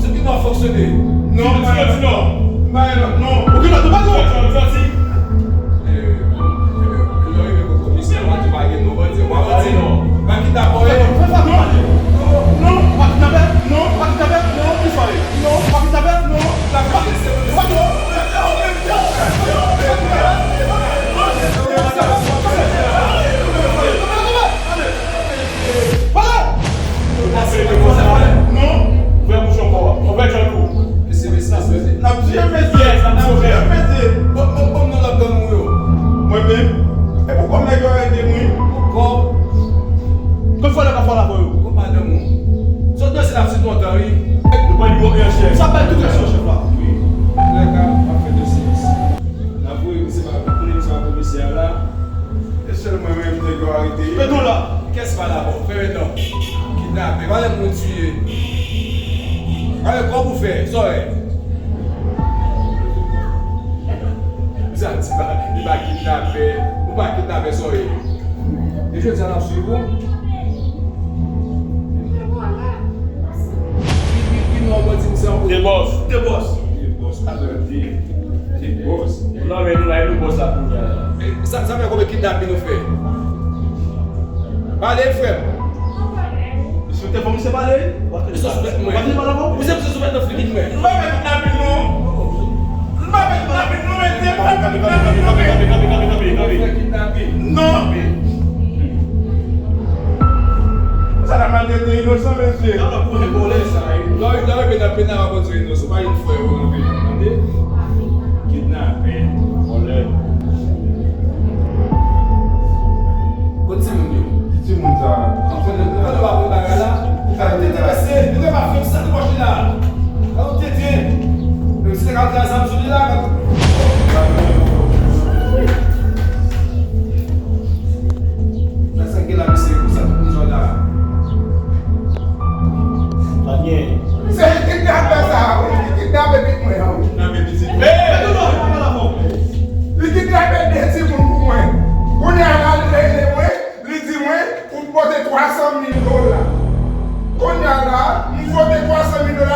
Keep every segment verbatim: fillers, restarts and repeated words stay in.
Sou ki non fonksyone? Non, di non, di non. M pa gen lòt non. Ou gen lòt non, pa di non. Sòti. Eh, eh, lè w rive kot komisè, w a di w pa gen non, bandi, w pa bandi. Non. Pa kidnapè. Non, non, non, pa kidnapè. Non, pa kidnapè. Non, ki sa ye? Non, pa kidnapè. Non, pa kidnapè. Non. Pale! Ou pase de konsa, pale. Non. Ouvè bouch ou ankò. Ouvè djòl ou. Mesye, mesye, mesye. N ap tiye, mesye. Yes, n ap tiye. N ap tiye, mesye. Bon, bon, bon, non, l ap gang ou yo. Mwen menm? E pou kòb nèg yo arete m, wi. Pou kòb? Kot vòlè k ap vòlè avè yo? Kot madanm ou? Zòt danse la sou lontan, wi. Nou pran nimewo en an, chèf. Sa bay tout rès yo, chèf la. Wi. Lè ka, m ap fè dosye isit. N ap voye misye pa konnen misye pa komisè a la. E sèl mwen menm nèg yo arete. Fè don la. Kès pa la bon. Fè don. Kidnapè. Pale moun tiye. Pale kòb ou fè. Sa w fè. Sa di pa, li pa kidnapè. Ou pa kidnapè, sa w ye. E jodi a n ap swiv ou. Ki, ki, ki non bandi misye ankò? Te bòs. Te bòs. Te bòs. Atande. Te bòs. Non, men nou la, e nou bòs la kounye a la. E sa, sa fè konbyen kidnapin ou fè? Pale, frè m. Misye te fò misye pale. Misye sou tèt mwen. Misye pale avè w? Misye, misye sou tèt nan figi mwen. M pa fè kidnapin, non. M pa fè kidnapin, non, mesye. M pa fè kidnapin, non, mesye. Kanpe, kanpe, kanpe, kanpe, kanpe, kanpe. Non. Sa ta maltrete inosan, mesye. Sa ta pou vòlè sa, wi. Lè w, lè w rive nan pena, w ap konn se inosan. Pa yon fwa yo kanpe, tande? Kidnapè, vòlè. Kot timoun yo? Ki timoun sa? Anfè, nou pa konn bagay la. Ou te travèse, nou te pa fè sa nou pòch li la. Sa ou te di? Menm si te ka pran zam sou li la, sa k gen la, mesye, pou sa tout moun jwenn la? Pa gen. Se kidnapè sa, wi. Li kidnape pitit mwen an, wi. Kidnape pitit mwen. Hey! Li kidnape de timoun pou mwen. Kounye a la, li rele mwen, li di mwen, ou pote twa san mil dola. Kounye a la, m pote twa san mil dola.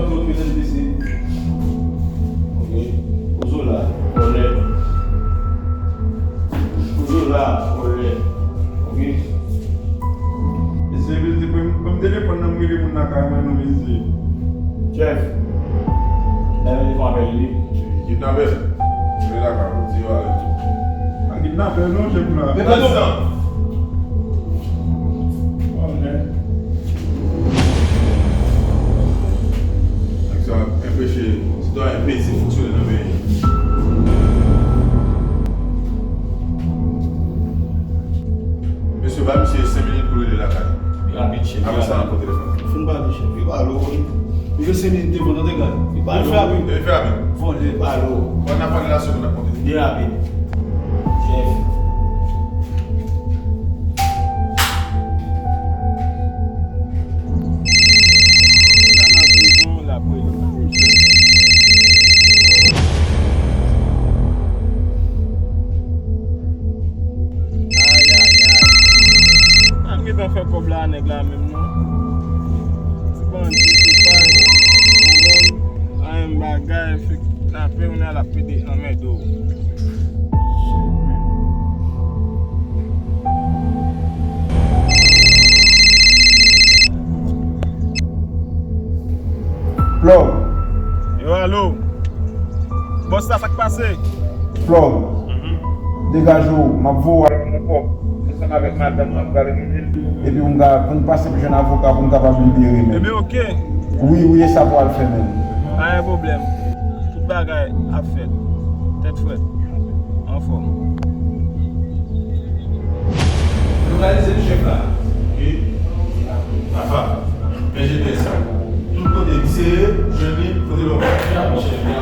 Lòt, lòt, mete l pise. Ok. Pozo la, vòlè. Pozo la, vòlè. Ok. Mesye, mesye, ban m, ban m telefòn nan, m rele moun lakay mwen non, mesye. Chèf. Kidnapè te fè apèl li. Kidnapè. Rele lakay ou, di yo ale. A kidnapè non, chèf la. Rete non. Oh, man. Nèg sa ap enpeche sitwayen peze fonksyone nan peyi a. Mesye, ba misye senk minit pou l rele lakay. Rapid, chèf, apre sa, rapid. N ap pran telefòn. Fin pale, chèf. Li pale w, wi. Li gen senk minit devan, tande, gad. Li pale w, wi. Li frape. Vòlè, li pale w. Bon, n ap pale la, segonn, n ap pran telefòn. Li rapid. Chèf. Sa nan prizon, l ap rele. Ayayay. An gentan fè kòb la a nèg la menm non. Ti bandi, ti pay, konprann? Anyen bagay, fèk napè, ou nan l ap pede anmède w. Plòg. Yo, alo. Bòs la, sa k pase? Plòg. Mhm. Degaje w, m ap voye w al pou yon kòb. Ansanm avèk madanm mwen, m pral rele l. Epi pou m ka, pou m pase pou jwenn avoka pou m kapab libere, men. Ebyen, oke. Wi, wi, e sa pou al fè, men. Pa gen pwoblèm. Tout bagay ap fèt. Tèt frèt. Anfòm. Lokalize chèf la. Wi. Papa. Men G P S la. Tout kote misye ye, jwenn li, kote l wè.